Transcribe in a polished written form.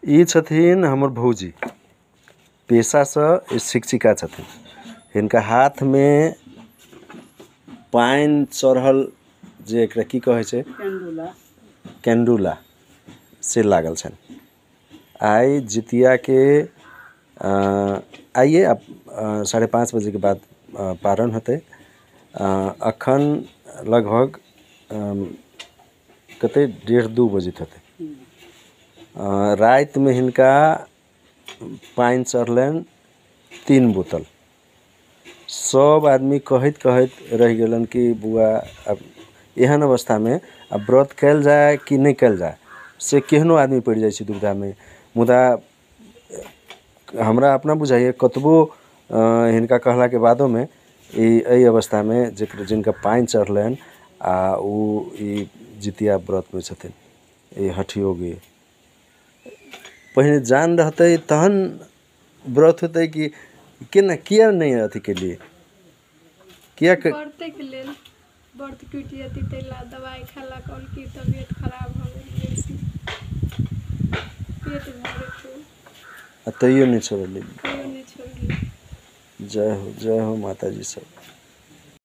ई छथिन हमर भौजी, पेशासँ शिक्षिका छथिन। हिनका हाथमे पानि चढ़ल जे एकरा की कहै छै, कैंडुला से लागल छनि। आइ जितियाके आइए 5:30 बजेके बाद पारण होतै। अखन लगभग कते 1:30-2 बजैत होतै। रातिमे हिनका पानि चढ़लनि 3 बोतल। सब आदमी कहैत कहैत रहि गेलनि कि बुआ अब एहन अवस्थामे अब व्रत कयल जाय कि नहि कयल जाय, से केहनो आदमी पड़ि जाइ छै दुविधामे। मुदा हमरा अपना बुझाइए कतबो हिनका कहलाके बादोमे एहि अवस्थामे जिनका पानि चढ़लनि आ ओ ई जितिया व्रतमे छथिन, ई हठयोगी। पहिने जान रहतै तहन व्रत होतै कि केना, किया नहि अथी केलियै, किया व्रतेके लेल व्रत टूटि जेतै ताहि लए दवाइ खेला कहलकै तबियत खराब भऽ गेल बेसी, पेट भरै खूब। आ तैयो नहि छोड़लियै? तैयो नहि छोड़लियै। जय हो, जय हो माताजी सब।